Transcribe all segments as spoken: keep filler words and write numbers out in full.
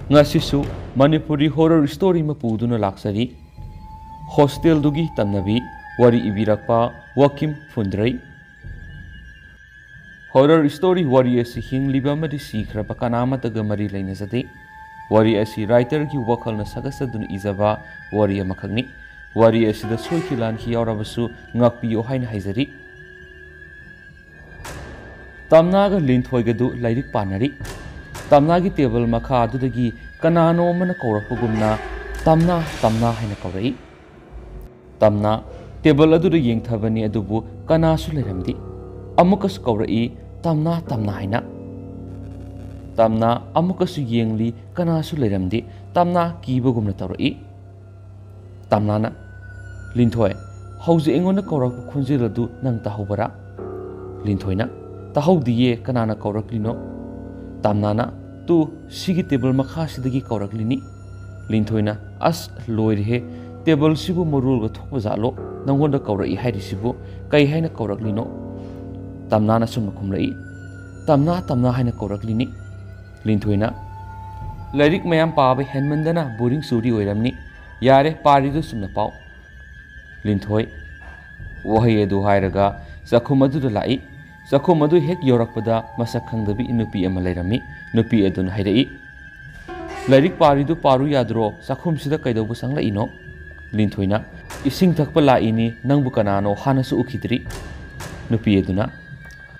ꯉꯁꯤꯁꯨ Manipuri horror story ꯑꯃ ꯄꯨꯗꯨꯅ ꯂꯥꯛꯆꯔꯤ꯫ ꯍꯣꯁꯇꯦꯜꯗꯨꯒꯤ ꯇꯝꯅꯕꯤ꯫ ꯋꯥꯔꯤ ꯏꯕꯤꯔꯛꯄ ꯋꯥꯀꯤꯝ ꯐꯨꯟꯗ꯭ꯔꯩ꯫ Horror story ꯋꯥꯔꯤ ꯑꯁꯤ ꯍꯤꯡꯂꯤꯕ ꯑꯃꯗꯤ ꯁꯤꯈ꯭ꯔꯕ ꯀꯅꯥ ꯑꯃꯠꯇꯒ ꯃꯔꯤ ꯂꯩꯅꯖꯗꯦ꯫ ꯋꯥꯔꯤ ꯑꯁꯤ writerꯒꯤ ꯋꯥꯈꯜꯅ ꯁꯥꯒꯠꯆꯗꯨꯅ ꯏꯖꯕ ꯋꯥꯔꯤ ꯑꯃꯈꯛꯅꯤ꯫ ꯋꯥꯔꯤ ꯑꯁꯤꯗ ꯁꯣꯏꯈꯤ ꯂꯥꯟꯈꯤ ꯌꯥꯎꯔꯕꯁꯨ ꯉꯥꯛꯄꯤꯌꯨ ꯍꯥꯏꯅ ꯍꯥꯏꯖꯔꯤ꯫ ꯇꯝꯅꯥꯒ ꯂꯤꯟꯊꯣꯏꯒꯗꯨ ꯂꯥꯏꯔꯤꯛ ꯄꯥꯅꯔꯤ꯫ ꯇꯝꯅꯥꯒꯤ ꯇꯦꯕꯜ ꯃꯈꯥ ꯑꯗꯨꯗꯒꯤ ꯀꯅꯥꯅꯣ ꯑꯃꯅ ꯀꯧꯔꯛꯄꯒꯨꯝꯅ "ꯇꯝꯅꯥ, ꯇꯝꯅꯥ" ꯍꯥꯏꯅ ꯀꯧꯔꯛꯏ꯫ ꯇꯝꯅꯥ ꯇꯦꯕꯜ ꯑꯗꯨꯗ ꯌꯦꯡꯊꯕꯅꯤ, ꯑꯗꯨꯕꯨ ꯀꯅꯥꯁꯨ ꯂꯩꯔꯝꯗꯦ꯫ ꯑꯃꯨꯛꯀꯁꯨ ꯀꯧꯔꯛꯏ, "ꯇꯝꯅꯥ, ꯇꯝꯅꯥ" ꯍꯥꯏꯅ꯫ ꯇꯝꯅꯥ ꯑꯃꯨꯛꯀꯁꯨ ꯌꯦꯡꯂꯤ, ꯀꯅꯥꯁꯨ ꯂꯩꯔꯝꯗꯦ꯫ ꯇꯝꯅꯥ ꯀꯤꯕꯒꯨꯝꯅ ꯇꯧꯔꯛꯏ꯫ ꯇꯝꯅꯥꯅ, "ꯂꯤꯟꯊꯣꯏ, ꯍꯧꯖꯤꯛ ꯑꯩꯉꯣꯟꯗ ꯀꯧꯔꯛꯄ ꯈꯣꯟꯖꯦꯜ ꯑꯗꯨ ꯅꯪ ꯇꯥꯍꯧꯕꯔꯥ?" ꯂꯤꯟꯊꯣꯏꯅ, "ꯇꯥꯍꯧꯗꯤꯌꯦ, ꯀꯅꯥꯅ ꯀꯧꯔꯛꯂꯤꯅꯣ?" ꯇꯝꯅꯥꯅ, "ꯇꯨ, ꯁꯤꯒꯤ ꯇꯦꯕꯜ ꯃꯈꯥꯁꯤꯗꯒꯤ ꯀꯧꯔꯛꯂꯤꯅꯤ꯫" ꯂꯤꯟꯊꯣꯏꯅ, "ꯑꯁ, ꯂꯣꯏꯔꯦꯍꯦ, ꯇꯦꯕꯜꯁꯤꯕꯨ ꯃꯔꯣꯜꯒ ꯊꯣꯛꯄ ꯖꯥꯠꯂꯣ? ꯅꯪꯉꯣꯟꯗ ꯀꯧꯔꯛꯏ ꯍꯥꯏꯔꯤꯁꯤꯕꯨ ꯀꯩ ꯍꯥꯏꯅ ꯀꯧꯔꯛꯂꯤꯅꯣ?" ꯇꯝꯅꯥꯅ ꯁꯨꯝꯅ ꯈꯨꯝꯂꯛꯏ, "ꯇꯝꯅꯥ, ꯇꯝꯅꯥ ꯍꯥꯏꯅ ꯀꯧꯔꯛꯂꯤꯅꯤ꯫" ꯂꯤꯟꯊꯣꯏꯅ, "ꯂꯥꯏꯔꯤꯛ ꯃꯌꯥꯝ ꯄꯥꯕ ꯍꯦꯟꯃꯟꯗꯅ ꯕꯣꯔꯤꯡ ꯆꯨꯔꯤ ꯑꯣꯏꯔꯝꯅꯤ꯫ ꯌꯥꯔꯦ, ꯄꯥꯔꯤꯗꯨ ꯆꯨꯝꯅ ꯄꯥꯎ꯫" ꯂꯤꯟꯊꯣꯏ ꯋꯥꯍꯩ ꯑꯗꯨ ꯍꯥꯏꯔꯒ ꯆꯥꯛꯈꯨꯝ ꯑꯗꯨꯗ ꯂꯥꯛꯏ꯫ ꯆꯥꯛꯈꯨꯝ ꯑꯗꯨ ꯍꯦꯛ ꯌꯧꯔꯛꯄꯗ ꯃꯁꯛ ꯈꯪꯗꯕꯤ ꯅꯨꯄꯤ ꯑꯃ ꯂꯩꯔꯝꯃꯤ꯫ ꯅꯨꯄꯤ ꯑꯗꯨꯅ ꯍꯥꯏꯔꯛꯏ, "ꯂꯥꯏꯔꯤꯛ ꯄꯥꯔꯤꯗꯨ ꯄꯥꯔꯨ ꯌꯥꯗ꯭ꯔꯣ? ꯆꯥꯛꯈꯨꯝꯁꯤꯗ ꯀꯩꯗꯧꯕ ꯆꯪꯂꯛꯏꯅꯣ?" ꯂꯤꯟꯊꯣꯏꯅ, "ꯏꯁꯤꯡ ꯊꯛꯄ ꯂꯥꯛꯏꯅꯤ, ꯅꯪꯕꯨ ꯀꯅꯥꯅꯣ ꯍꯥꯟꯅꯁꯨ ꯎꯈꯤꯗ꯭ꯔꯤ꯫" ꯅꯨꯄꯤ ꯑꯗꯨꯅ,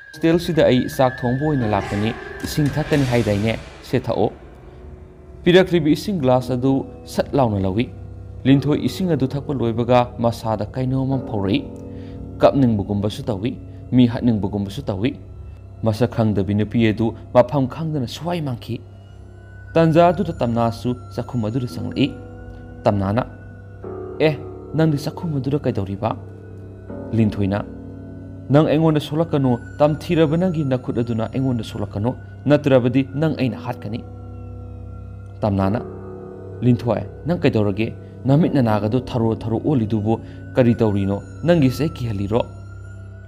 "ꯍꯣꯁꯇꯦꯜꯁꯤꯗ ꯑꯩ ꯆꯥꯛ ꯊꯣꯡꯕ ꯑꯣꯏꯅ ꯂꯥꯛꯄꯅꯤ, ꯏꯁꯤꯡ ꯊꯛꯀꯅꯤ ꯍꯥꯏꯗꯥꯏꯅꯦ? ꯁꯦ, ꯊꯛꯑꯣ꯫" ꯄꯤꯔꯛꯂꯤꯕ ꯏꯁꯤꯡ ꯒ꯭ꯂꯥꯁ ꯑꯗꯨ ꯁꯠ ꯂꯥꯎꯅ ꯂꯧꯏ꯫ ꯂꯤꯟꯊꯣꯏ ꯏꯁꯤꯡ ꯑꯗꯨ ꯊꯛꯄ ꯂꯣꯏꯕꯒ ꯃꯁꯥꯗ ꯀꯩꯅꯣꯝ ꯑꯃ ꯐꯥꯎꯔꯛꯏ꯫ ꯀꯞꯅꯤꯡꯕꯒꯨꯝꯕꯁꯨ ꯇꯧꯏ, ꯃꯤ ꯍꯥꯠꯅꯤꯡꯕꯒꯨꯝꯕꯁꯨ ꯇꯧꯏ꯫ ꯃꯁꯛ ꯈꯪꯗꯕꯤ ꯅꯨꯄꯤ ꯑꯗꯨ ꯃꯐꯝ ꯈꯪꯗꯅ ꯁ꯭ꯋꯥꯏ ꯃꯥꯡꯈꯤ꯫ ꯇꯟꯖꯥ ꯑꯗꯨꯗ ꯇꯝꯅꯥꯁꯨ ꯆꯥꯛꯈꯨꯝ ꯑꯗꯨꯗ ꯆꯪꯂꯛꯏ꯫ ꯇꯝꯅꯥꯅ, "ꯑꯦ, ꯅꯪꯗꯤ ꯆꯥꯛꯈꯨꯝ ꯑꯗꯨꯗ ꯀꯩꯗꯧꯔꯤꯕ?" ꯂꯤꯟꯊꯣꯏꯅ, "ꯅꯪ ꯑꯩꯉꯣꯟꯗ ꯁꯣꯛꯂꯛꯀꯅꯨ, ꯇꯝꯊꯤꯔꯕ ꯅꯪꯒꯤ ꯅꯈꯨꯠ ꯑꯗꯨꯅ ꯑꯩꯉꯣꯟꯗ ꯁꯣꯛꯂꯛꯀꯅꯨ, ꯅꯠꯇ꯭ꯔꯕꯗꯤ ꯅꯪ ꯑꯩꯅ ꯍꯥꯠꯀꯅꯤ꯫" ꯇꯝꯅꯥꯅ, "ꯂꯤꯟꯊꯣꯏ, ꯅꯪ ꯀꯩꯗꯧꯔꯒꯦ? ꯅꯃꯤꯠ ꯅꯅꯥꯒꯗꯨ ꯊꯔꯣ ꯊꯔꯣ ꯑꯣꯜꯂꯤꯗꯨꯕꯨ ꯀꯔꯤ ꯇꯧꯔꯤꯅꯣ? ꯅꯪꯒꯤꯁꯦ ꯀꯤꯍꯜꯂꯤꯔꯣ?"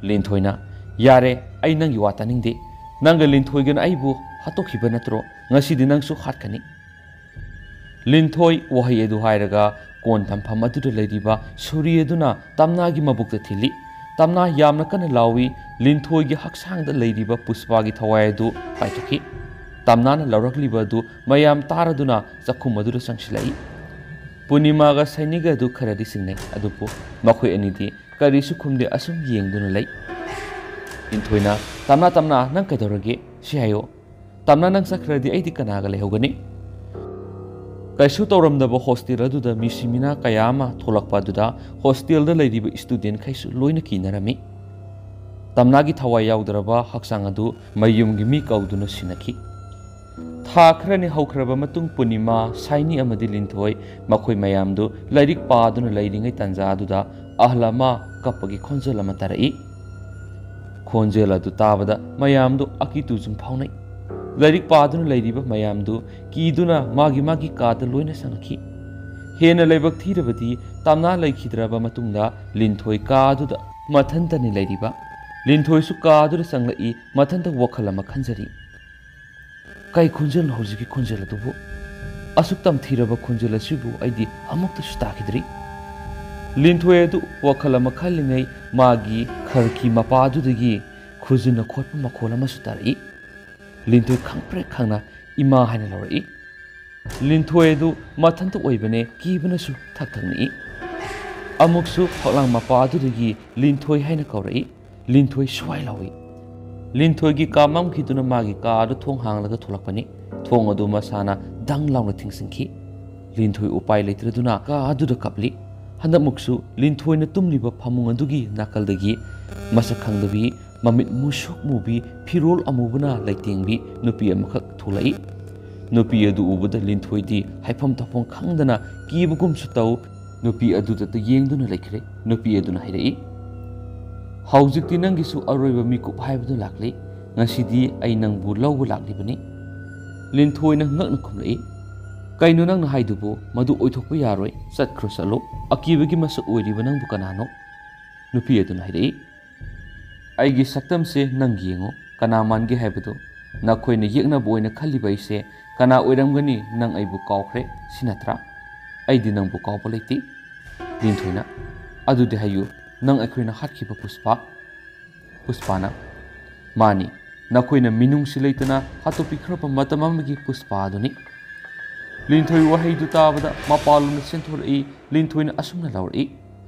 ꯂꯤꯟꯊꯣꯏꯅ, "ꯌꯥꯔꯦ, ꯑꯩ ꯅꯪꯒꯤ ꯋꯥ ꯇꯥꯅꯤꯡꯗꯦ꯫ ꯅꯪꯒ ꯂꯤꯟꯊꯣꯏꯒꯅ ꯑꯩꯕꯨ ꯍꯥꯠꯇꯣꯛꯈꯤꯕ ꯅꯠꯇ꯭ꯔꯣ? ꯉꯁꯤꯗꯤ ꯅꯪꯁꯨ ꯍꯥꯠꯀꯅꯤ꯫" ꯂꯤꯟꯊꯣꯏ ꯋꯥꯍꯩ ꯑꯗꯨ ꯍꯥꯏꯔꯒ ꯀꯣꯟ ꯊꯝꯐꯝ ꯑꯗꯨꯗ ꯂꯩꯔꯤꯕ ꯁꯨꯔꯤ ꯑꯗꯨꯅ ꯇꯝꯅꯥꯒꯤ ꯃꯕꯨꯛꯇ ꯊꯤꯜꯂꯤ꯫ ꯇꯝꯅꯥ ꯌꯥꯝꯅ ꯀꯟꯅ ꯂꯥꯎꯏ꯫ ꯂꯤꯟꯊꯣꯏꯒꯤ ꯍꯛꯆꯥꯡꯗ ꯂꯩꯔꯤꯕ ꯄꯨꯁꯄꯥꯒꯤ ꯊꯋꯥꯏ ꯑꯗꯨ ꯀꯥꯏꯊꯣꯛꯈꯤ꯫ ꯇꯝꯅꯥꯅ ꯂꯧꯔꯛꯂꯤꯕ ꯑꯗꯨ ꯃꯌꯥꯝ ꯇꯥꯔꯗꯨꯅ ꯆꯥꯛꯈꯨꯝ ꯑꯗꯨꯗ ꯆꯪꯁꯤꯜꯂꯛꯏ꯫ ꯄꯨꯔꯅꯤꯃꯥꯒ ꯁꯥꯏꯅꯤꯒ ꯑꯗꯨ ꯈꯔꯗꯤ ꯆꯤꯡꯅꯩ, ꯑꯗꯨꯕꯨ ꯃꯈꯣꯏ ꯑꯅꯤꯗꯤ ꯀꯔꯤꯁꯨ ꯈꯨꯝꯗꯦ, ꯑꯁꯨꯝ ꯌꯦꯡꯗꯨꯅ ꯂꯩ꯫ ꯂꯤꯟꯊꯣꯏꯅ, "ꯇꯝꯅꯥ, ꯇꯝꯅꯥ, ꯅꯪ ꯀꯩꯗꯧꯔꯒꯦ? ꯁꯤ ꯍꯥꯏꯌꯣ꯫ ꯇꯝꯅꯥ, ꯅꯪ ꯆꯠꯈ꯭ꯔꯗꯤ ꯑꯩꯗꯤ ꯀꯅꯥꯒ ꯂꯩꯍꯧꯒꯅꯤ?" ꯀꯩꯁꯨ ꯇꯧꯔꯝꯗꯕ ꯍꯣꯁꯇꯦꯜ ꯑꯗꯨꯗ ꯃꯤꯁꯤ ꯃꯤꯅꯥ ꯀꯌꯥ ꯑꯃ ꯊꯣꯛꯂꯛꯄ ꯑꯗꯨꯗ ꯍꯣꯁꯇꯦꯜꯗ ꯂꯩꯔꯤꯕ ꯁ꯭ꯇꯨꯗꯦꯟꯠꯈꯩꯁꯨ ꯂꯣꯏꯅ ꯀꯤꯅꯔꯝꯃꯤ꯫ ꯇꯝꯅꯥꯒꯤ ꯊꯋꯥꯏ ꯌꯥꯎꯗ꯭ꯔꯕ ꯍꯛꯆꯥꯡ ꯑꯗꯨ ꯃꯌꯨꯝꯒꯤ ꯃꯤ ꯀꯧꯗꯨꯅ ꯁꯤꯟꯅꯈꯤ꯫ ꯊꯥ ꯈꯔꯅꯤ ꯍꯧꯈ꯭ꯔꯕ ꯃꯇꯨꯡ ꯄꯨꯔꯅꯤꯃꯥ, ꯁꯥꯏꯅꯤ ꯑꯃꯗꯤ ꯂꯤꯟꯊꯣꯏ ꯃꯈꯣꯏ ꯃꯌꯥꯝꯗꯨ ꯂꯥꯏꯔꯤꯛ ꯄꯥꯗꯨꯅ ꯂꯩꯔꯤꯉꯩ ꯇꯥꯟꯖꯥ ꯑꯗꯨꯗ ꯑꯍꯜ ꯑꯃ ꯀꯞꯄꯒꯤ ꯈꯣꯟꯖꯦꯜ ꯑꯃ ꯇꯥꯔꯛꯏ꯫ ꯈꯣꯟꯖꯦꯜ ꯑꯗꯨ ꯇꯥꯕꯗ ꯃꯌꯥꯝꯗꯨ ꯑꯀꯤ ꯇꯨꯖꯨꯡ ꯐꯥꯎꯅꯩ꯫ ꯂꯥꯏꯔꯤꯛ ꯄꯥꯗꯨꯅ ꯂꯩꯔꯤꯕ ꯃꯌꯥꯝꯗꯨ ꯀꯤꯗꯨꯅ ꯃꯥꯒꯤ ꯃꯥꯒꯤ ꯀꯥꯗ ꯂꯣꯏꯅ ꯆꯪꯂꯛꯈꯤ꯫ ꯍꯦꯟꯅ ꯂꯥꯏꯕꯛ ꯊꯤꯔꯕꯗꯤ ꯇꯝꯅꯥ ꯂꯩꯈꯤꯗ꯭ꯔꯕ ꯃꯇꯨꯡꯗ ꯂꯤꯟꯊꯣꯏ ꯀꯥ ꯑꯗꯨꯗ ꯃꯊꯟꯇꯅꯤ ꯂꯩꯔꯤꯕ꯫ ꯂꯤꯟꯊꯣꯏꯁꯨ ꯀꯥ ꯑꯗꯨꯗ ꯆꯪꯂꯛꯏ, ꯃꯊꯟꯇ ꯋꯥꯈꯜ ꯑꯃ ꯈꯟꯖꯔꯤ꯫ "ꯀꯩ ꯈꯣꯟꯖꯦꯜꯅꯣ ꯍꯧꯖꯤꯛꯀꯤ ꯈꯣꯟꯖꯦꯜ ꯑꯗꯨꯕꯨ? ꯑꯁꯨꯛ ꯇꯝꯊꯤꯔꯕ ꯈꯣꯟꯖꯦꯜ ꯑꯁꯤꯕꯨ ꯑꯩꯗꯤ ꯑꯃꯨꯛꯇꯁꯨ ꯇꯥꯈꯤꯗ꯭ꯔꯤ꯫" ꯂꯤꯟꯊꯣꯏ ꯑꯗꯨ ꯋꯥꯈꯜ ꯑꯃ ꯈꯜꯂꯤꯉꯩ ꯃꯥꯒꯤ ꯈꯔꯀꯤ ꯃꯄꯥ ꯑꯗꯨꯗꯒꯤ ꯈꯨꯖꯤꯟꯅ ꯈꯣꯠꯄ ꯃꯈꯣꯜ ꯑꯃꯁꯨ ꯇꯥꯔꯛꯏ꯫ ꯂꯤꯟꯊꯣꯏ ꯈꯪꯄ꯭ꯔꯦꯛ ꯈꯪꯅ "ꯏꯃꯥ" ꯍꯥꯏꯅ ꯂꯧꯔꯛꯏ꯫ ꯂꯤꯟꯊꯣꯏ ꯑꯗꯨ ꯃꯊꯟꯇ ꯑꯣꯏꯕꯅꯦ, ꯀꯤꯕꯅꯁꯨ ꯊꯛ ꯊꯛ ꯅꯤꯛꯏ꯫ ꯑꯃꯨꯛꯁꯨ ꯐꯛꯂꯥꯡ ꯃꯄꯥ ꯑꯗꯨꯗꯒꯤ "ꯂꯤꯟꯊꯣꯏ" ꯍꯥꯏꯅ ꯀꯧꯔꯛꯏ꯫ ꯂꯤꯟꯊꯣꯏ ꯁ꯭ꯋꯥꯏ ꯂꯥꯎꯏ꯫ ꯂꯤꯟꯊꯣꯏꯒꯤ ꯀꯥ ꯃꯝꯈꯤꯗꯨꯅ ꯃꯥꯒꯤ ꯀꯥ ꯑꯗꯨ ꯊꯣꯡ ꯍꯥꯡꯂꯒ ꯊꯣꯛꯂꯛꯄꯅꯤ꯫ ꯊꯣꯡ ꯑꯗꯨ ꯃꯁꯥꯅ ꯗꯪ ꯂꯥꯎꯅ ꯊꯤꯡꯖꯤꯟꯈꯤ꯫ ꯂꯤꯟꯊꯣꯏ ꯎꯄꯥꯏ ꯂꯩꯇ꯭ꯔꯗꯨꯅ ꯀꯥ ꯑꯗꯨꯗ ꯀꯞꯂꯤ꯫ ꯍꯟꯗꯛꯃꯨꯛꯁꯨ ꯂꯤꯟꯊꯣꯏꯅ ꯇꯨꯝꯂꯤꯕ ꯐꯃꯨꯡ ꯑꯗꯨꯒꯤ ꯅꯥꯀꯜꯗꯒꯤ ꯃꯁꯛ ꯈꯪꯗꯕꯤ, ꯃꯃꯤꯠ ꯃꯨꯁꯨꯛ ꯃꯨꯕꯤ, ꯐꯤꯔꯣꯜ ꯑꯃꯨꯕꯅ ꯂꯩꯇꯦꯡꯕꯤ ꯅꯨꯄꯤ ꯑꯃꯈꯛ ꯊꯣꯛꯂꯛꯏ꯫ ꯅꯨꯄꯤ ꯑꯗꯨ ꯎꯕꯗ ꯂꯤꯟꯊꯣꯏꯗꯤ ꯍꯥꯏꯐꯝ ꯇꯧꯐꯝ ꯈꯪꯗꯅ ꯀꯤꯕꯒꯨꯝꯁꯨ ꯇꯧ, ꯅꯨꯄꯤ ꯑꯗꯨꯗꯇ ꯌꯦꯡꯗꯨꯅ ꯂꯩꯈ꯭ꯔꯦ꯫ ꯅꯨꯄꯤ ꯑꯗꯨꯅ ꯍꯥꯏꯔꯛꯏ, "ꯍꯧꯖꯤꯛꯇꯤ ꯅꯪꯒꯤꯁꯨ ꯑꯔꯣꯏꯕ ꯃꯤꯀꯨꯞ ꯍꯥꯏꯕꯗꯨ ꯂꯥꯛꯂꯦ꯫ ꯉꯁꯤꯗꯤ ꯑꯩ ꯅꯪꯕꯨ ꯂꯧꯕ ꯂꯥꯛꯂꯤꯕꯅꯤ꯫" ꯂꯤꯟꯊꯣꯏꯅ ꯉꯛꯅ ꯈꯨꯝꯂꯛꯏ, "ꯀꯩꯅꯣ ꯅꯪꯅ ꯍꯥꯏꯗꯨꯕꯨ? ꯃꯗꯨ ꯑꯣꯏꯊꯣꯛꯄ ꯌꯥꯔꯣꯏ꯫ ꯆꯠꯈ꯭ꯔꯣ, ꯆꯠꯂꯣ꯫ ꯑꯀꯤꯕꯒꯤ ꯃꯁꯛ ꯑꯣꯏꯔꯤꯕ ꯅꯪꯕꯨ ꯀꯅꯥꯅꯣ?" ꯅꯨꯄꯤ ꯑꯗꯨꯅ ꯍꯥꯏꯔꯛꯏ, "ꯑꯩꯒꯤ ꯁꯛꯇꯝꯁꯦ ꯅꯪ ꯌꯦꯡꯉꯨ, ꯀꯅꯥ ꯃꯥꯟꯒꯦ ꯍꯥꯏꯕꯗꯨ꯫ "ꯅꯈꯣꯏꯅ ꯌꯦꯛꯅꯕ ꯑꯣꯏꯅ ꯈꯜꯂꯤꯕ ꯑꯩꯁꯦ ꯀꯅꯥ ꯑꯣꯏꯔꯝꯒꯅꯤ? ꯅꯪ ꯑꯩꯕꯨ ꯀꯥꯎꯈ꯭ꯔꯦ, ꯁꯤ ꯅꯠꯇ꯭ꯔꯥ?" "ꯑꯩꯗꯤ ꯅꯪꯕꯨ ꯀꯥꯎꯕ ꯂꯩꯇꯦ꯫" ꯂꯤꯟꯊꯣꯏꯅ, "ꯑꯗꯨꯗꯤ ꯍꯥꯏꯌꯨ, ꯅꯪ ꯑꯩꯈꯣꯏꯅ ꯍꯥꯠꯈꯤꯕ ꯄꯨꯁꯄꯥ?" ꯄꯨꯁꯄꯥꯅ, "ꯃꯥꯅꯤ, ꯅꯈꯣꯏꯅ ꯃꯤꯅꯨꯡꯁꯤ ꯂꯩꯇꯅ ꯍꯥꯠꯇꯣꯛꯄꯤꯈ꯭ꯔꯕ ꯃꯇꯝ ꯑꯃꯒꯤ ꯄꯨꯁꯄꯥ ꯑꯗꯨꯅꯤ꯫" ꯂꯤꯟꯊꯣꯏ ꯋꯥꯍꯩꯗꯨ ꯇꯥꯕꯗ ꯃꯄꯥꯟꯂꯣꯝꯗ ꯆꯦꯟꯊꯣꯔꯛꯏ꯫ ꯂꯤꯟꯊꯣꯏꯅ ꯑꯁꯨꯝꯅ ꯂꯥꯎꯔꯛꯏ,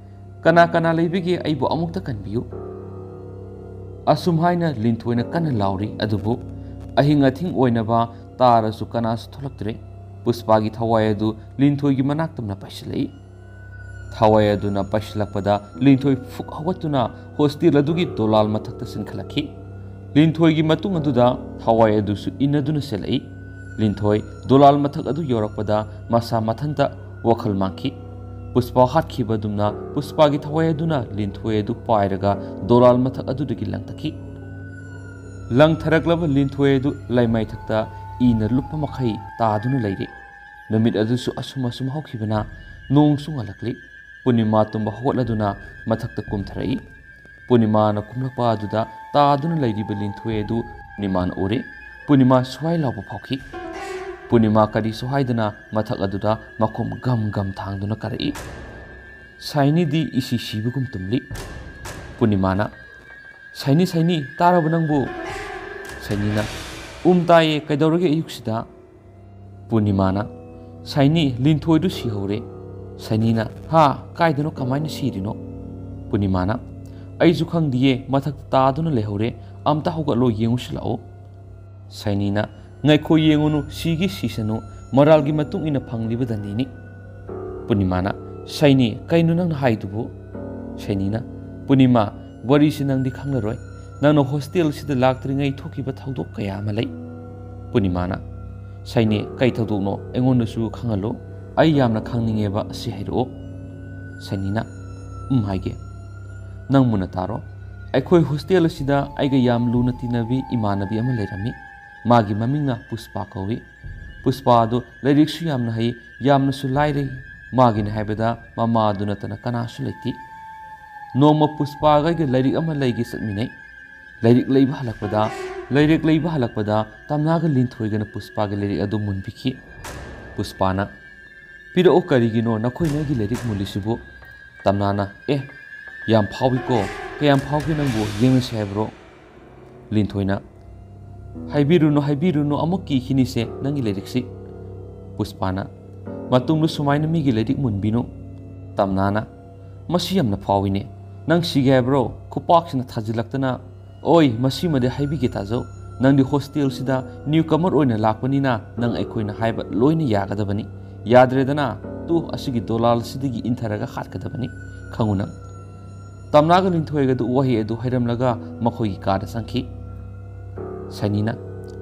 "ꯀꯅꯥ ꯀꯅꯥ ꯂꯩꯕꯒꯦ? ꯑꯩꯕꯨ ꯑꯃꯨꯛꯇ ꯀꯟꯕꯤꯌꯨ꯫" ꯑꯁꯨꯝ ꯍꯥꯏꯅ ꯂꯤꯟꯊꯣꯏꯅ ꯀꯟꯅ ꯂꯥꯎꯔꯤ꯫ ꯑꯗꯨꯕꯨ ꯑꯍꯤꯡ ꯑꯊꯤꯡ ꯑꯣꯏꯅꯕ ꯇꯥꯔꯁꯨ ꯀꯅꯥꯁꯨ ꯊꯣꯛꯂꯛꯇ꯭ꯔꯦ꯫ ꯄꯨꯁꯄꯥꯒꯤ ꯊꯋꯥꯏ ꯑꯗꯨ ꯂꯤꯟꯊꯣꯏꯒꯤ ꯃꯅꯥꯛꯇꯝꯅ ꯄꯥꯏꯁꯤꯜꯂꯛꯏ꯫ ꯊꯋꯥꯏ ꯑꯗꯨꯅ ꯄꯥꯏꯁꯤꯜꯂꯛꯄꯗ ꯂꯤꯟꯊꯣꯏ ꯐꯨꯛ ꯍꯧꯒꯠꯇꯨꯅ ꯍꯣꯁꯇꯦꯜ ꯑꯗꯨꯒꯤ ꯗꯣꯂꯥꯜ ꯃꯊꯛꯇ ꯆꯦꯟꯈꯠꯂꯛꯈꯤ꯫ ꯂꯤꯟꯊꯣꯏꯒꯤ ꯃꯇꯨꯡ ꯑꯗꯨꯗ ꯊꯋꯥꯏ ꯑꯗꯨꯁꯨ ꯏꯟꯅꯗꯨꯅ ꯆꯦꯜꯂꯛꯏ꯫ ꯂꯤꯟꯊꯣꯏ ꯗꯣꯂꯥꯜ ꯃꯊꯛ ꯑꯗꯨ ꯌꯧꯔꯛꯄꯗ ꯃꯁꯥ ꯃꯊꯟꯇ ꯋꯥꯈꯜ ꯃꯥꯡꯈꯤ꯫ ꯄꯨꯁꯄꯥ ꯍꯥꯠꯈꯤꯕ ꯑꯗꯨꯝꯅ ꯄꯨꯁꯄꯥꯒꯤ ꯊꯋꯥꯏ ꯑꯗꯨꯅ ꯂꯤꯟꯊꯣꯏ ꯑꯗꯨ ꯄꯥꯏꯔꯒ ꯗꯣꯂꯥꯜ ꯃꯊꯛ ꯑꯗꯨꯗꯒꯤ ꯂꯪꯊꯈꯤ꯫ ꯂꯪꯊꯔꯛꯂꯕ ꯂꯤꯟꯊꯣꯏ ꯑꯗꯨ ꯂꯩꯃꯥꯏꯊꯛꯇ ꯏꯅ ꯂꯨꯞꯄ ꯃꯈꯩ ꯇꯥꯗꯨꯅ ꯂꯩꯔꯤ꯫ ꯅꯨꯃꯤꯠ ꯑꯗꯨꯁꯨ ꯑꯁꯨꯝ ꯑꯁꯨꯝ ꯍꯧꯈꯤꯕꯅ ꯅꯣꯡꯁꯨ ꯉꯜꯂꯛꯂꯤ꯫ ꯄꯨꯔꯅꯤꯃꯥ ꯇꯨꯝꯕ ꯍꯧꯒꯠꯂꯗꯨꯅ ꯃꯊꯛꯇ ꯀꯨꯝꯊꯔꯛꯏ꯫ ꯄꯨꯔꯅꯤꯃꯥꯅ ꯀꯨꯝꯂꯛꯄ ꯑꯗꯨꯗ ꯇꯥꯗꯨꯅ ꯂꯩꯔꯤꯕ ꯂꯤꯟꯊꯣꯏ ꯑꯗꯨ ꯄꯨꯔꯅꯤꯃꯥꯅ ꯎꯔꯦ꯫ ꯄꯨꯔꯅꯤꯃꯥ ꯁ꯭ꯋꯥꯏ ꯂꯥꯎꯕ ꯐꯥꯎꯈꯤ꯫ ꯄꯨꯔꯅꯤꯃꯥ ꯀꯔꯤꯁꯨ ꯍꯥꯏꯗꯅ ꯃꯊꯛ ꯑꯗꯨꯗ ꯃꯈꯣꯡ ꯒꯝ ꯒꯝ ꯊꯥꯡꯗꯨꯅ ꯀꯥꯔꯛꯏ꯫ ꯁꯥꯏꯅꯤꯗꯤ ꯏꯁꯤ ꯁꯤꯕꯒꯨꯝ ꯇꯨꯝꯂꯤ꯫ ꯄꯨꯔꯅꯤꯃꯥꯅ, "ꯁꯥꯏꯅꯤ, ꯁꯥꯏꯅꯤ, ꯇꯥꯔꯕ ꯅꯪꯕꯨ?" ꯁꯥꯏꯅꯤꯅ, "ꯎꯝ, ꯇꯥꯏꯌꯦ, ꯀꯩꯗꯧꯔꯒꯦ ꯑꯌꯨꯛꯁꯤꯗ?" ꯄꯨꯔꯅꯤꯃꯥꯅ, "ꯁꯥꯏꯅꯤ, ꯂꯤꯟꯊꯣꯏꯗꯨ ꯁꯤꯍꯧꯔꯦ꯫" ꯁꯥꯏꯅꯤꯅ, "ꯍꯥ? ꯀꯥꯏꯗꯅꯣ? ꯀꯃꯥꯏꯅ ꯁꯤꯔꯤꯅꯣ?" ꯄꯨꯔꯅꯤꯃꯥꯅ, "ꯑꯩꯁꯨ ꯈꯪꯗꯤꯌꯦ, ꯃꯊꯛꯇ ꯇꯥꯗꯨꯅ ꯂꯩꯍꯧꯔꯦ꯫ ꯑꯝꯇ ꯍꯧꯒꯠꯂꯣ, ꯌꯦꯡꯉꯨꯁꯤ ꯂꯥꯛꯑꯣ꯫" ꯁꯥꯏꯅꯤꯅ, "ꯉꯥꯏꯈꯣ, ꯌꯦꯡꯉꯨꯅꯨ, ꯁꯤꯒꯤ ꯁꯤꯁꯅꯨ, ꯃꯔꯥꯜꯒꯤ ꯃꯇꯨꯡ ꯏꯟꯅ ꯐꯪꯂꯤꯕ ꯗꯟꯗꯤꯅꯤ꯫" ꯄꯨꯔꯅꯤꯃꯥꯅ, "ꯁꯥꯏꯅꯤ, ꯀꯩꯅꯣ ꯅꯪꯅ ꯍꯥꯏꯗꯨꯕꯨ?" ꯁꯥꯏꯅꯤꯅ, "ꯄꯨꯔꯅꯤꯃꯥ, ꯋꯥꯔꯤꯁꯤ ꯅꯪꯗꯤ ꯈꯪꯂꯔꯣꯏ꯫ ꯅꯪꯅ ꯍꯣꯁꯇꯦꯜꯁꯤꯗ ꯂꯥꯛꯇ꯭ꯔꯤꯉꯩ ꯊꯣꯛꯈꯤꯕ ꯊꯧꯗꯣꯛ ꯀꯌꯥ ꯑꯃ ꯂꯩ꯫" ꯄꯨꯔꯅꯤꯃꯥꯅ, "ꯁꯥꯏꯅꯤ, ꯀꯩ ꯊꯧꯗꯣꯛꯅꯣ? ꯑꯩꯉꯣꯟꯗꯁꯨ ꯈꯪꯍꯜꯂꯨ꯫ ꯑꯩ ꯌꯥꯝꯅ ꯈꯪꯅꯤꯡꯉꯦꯕ, ꯑꯁꯤ ꯍꯥꯏꯔꯛꯑꯣ꯫" ꯁꯥꯏꯅꯤꯅ, "ꯎꯝ, ꯍꯥꯏꯒꯦ꯫ ꯅꯪ ꯃꯨꯟꯅ ꯇꯥꯔꯣ꯫ ꯑꯩꯈꯣꯏ ꯍꯣꯁꯇꯦꯜ ꯑꯁꯤꯗ ꯑꯩꯒ ꯌꯥꯝ ꯂꯨꯅ ꯇꯤꯟꯅꯕꯤ ꯏꯃꯥꯟꯅꯕꯤ ꯑꯃ ꯂꯩꯔꯝꯃꯤ꯫ ꯃꯥꯒꯤ ꯃꯃꯤꯡꯅ ꯄꯨꯁꯄꯥ ꯀꯧꯏ꯫ ꯄꯨꯁꯄꯥ ꯑꯗꯨ ꯂꯥꯏꯔꯤꯛꯁꯨ ꯌꯥꯝꯅ ꯍꯩ, ꯌꯥꯝꯅꯁꯨ ꯂꯥꯏꯔꯩ꯫ ꯃꯥꯒꯤꯅꯤ ꯍꯥꯏꯕꯗ ꯃꯃꯥ ꯑꯗꯨ ꯅꯠꯇꯅ ꯀꯅꯥꯁꯨ ꯂꯩꯇꯦ꯫ ꯅꯣꯡꯃ ꯄꯨꯁꯄꯥꯒ ꯑꯩꯒ ꯂꯥꯏꯔꯤꯛ ꯑꯃ ꯂꯩꯒꯦ ꯆꯠꯃꯤꯟꯅꯩ꯫ ꯂꯥꯏꯔꯤꯛ ꯂꯩꯕ ꯍꯜꯂꯛꯄꯗ, ꯂꯥꯏꯔꯤꯛ ꯂꯩꯕ ꯍꯜꯂꯛꯄꯗ ꯇꯝꯅꯥꯒ ꯂꯤꯟꯊꯣꯏꯒꯅ ꯄꯨꯁꯄꯥꯒꯤ ꯂꯥꯏꯔꯤꯛ ꯑꯗꯨ ꯃꯨꯟꯕꯤꯈꯤ꯫ ꯄꯨꯁꯄꯥꯅ, "ꯄꯤꯔꯛꯑꯣ, ꯀꯔꯤꯒꯤꯅꯣ ꯅꯈꯣꯏꯅ ꯑꯩꯒꯤ ꯂꯥꯏꯔꯤꯛ ꯃꯨꯜꯂꯤꯁꯤꯕꯨ?" ꯇꯝꯅꯥꯅ, "ꯑꯦ, ꯌꯥꯝ ꯐꯥꯎꯏꯀꯣ, ꯀꯌꯥꯝ ꯐꯥꯎꯒꯦ ꯅꯪꯕꯨ, ꯌꯦꯡꯉꯁꯤ ꯍꯥꯏꯕ꯭ꯔꯣ?" ꯂꯤꯟꯊꯣꯏꯅ, "ꯍꯥꯏꯕꯤꯔꯨꯅꯨ, ꯍꯥꯏꯕꯤꯔꯨꯅꯨ, ꯑꯃꯨꯛ ꯀꯤꯈꯤꯅꯤꯁꯦ ꯅꯪꯒꯤ ꯂꯥꯏꯔꯤꯛꯁꯤ꯫" ꯄꯨꯁꯄꯥꯅ, "ꯃꯇꯨꯡꯗ ꯁꯨꯃꯥꯏꯅ ꯃꯤꯒꯤ ꯂꯥꯏꯔꯤꯛ ꯃꯨꯟꯕꯤꯅꯨ꯫" ꯇꯝꯅꯥꯅ, "ꯃꯁꯤ ꯌꯥꯝꯅ ꯐꯥꯎꯏꯅꯦ, ꯅꯪ ꯁꯤꯒꯦ ꯍꯥꯏꯕ꯭ꯔꯣ? ꯈꯨꯄꯥꯛꯁꯤꯅ ꯊꯥꯖꯤꯜꯂꯛꯇꯅ꯫ ꯑꯣꯏ, ꯃꯁꯤꯃꯗꯤ ꯍꯥꯏꯕꯤꯒꯦ ꯇꯥꯖꯧ, ꯅꯪꯗꯤ ꯍꯣꯁꯇꯦꯜꯁꯤꯗ ꯅ꯭ꯌꯨ ꯀꯃꯔ ꯑꯣꯏꯅ ꯂꯥꯛꯄꯅꯤꯅ ꯅꯪ ꯑꯩꯈꯣꯏꯅ ꯍꯥꯏꯕ ꯂꯣꯏꯅ ꯌꯥꯒꯗꯕꯅꯤ꯫ ꯌꯥꯗ꯭ꯔꯦꯗꯅ, ꯇꯨ ꯑꯁꯤꯒꯤ ꯗꯣꯂꯥꯜꯁꯤꯗꯒꯤ ꯏꯟꯊꯔꯒ ꯍꯥꯠꯀꯗꯕꯅꯤ, ꯈꯪꯉꯨ ꯅꯪ꯫" ꯇꯝꯅꯥꯒ ꯂꯤꯟꯊꯣꯏꯒꯗꯨ ꯋꯥꯍꯩ ꯑꯗꯨ ꯍꯥꯏꯔꯝꯂꯒ ꯃꯈꯣꯏꯒꯤ ꯀꯥꯗ ꯆꯪꯈꯤ꯫ ꯁꯥꯏꯅꯤꯅ,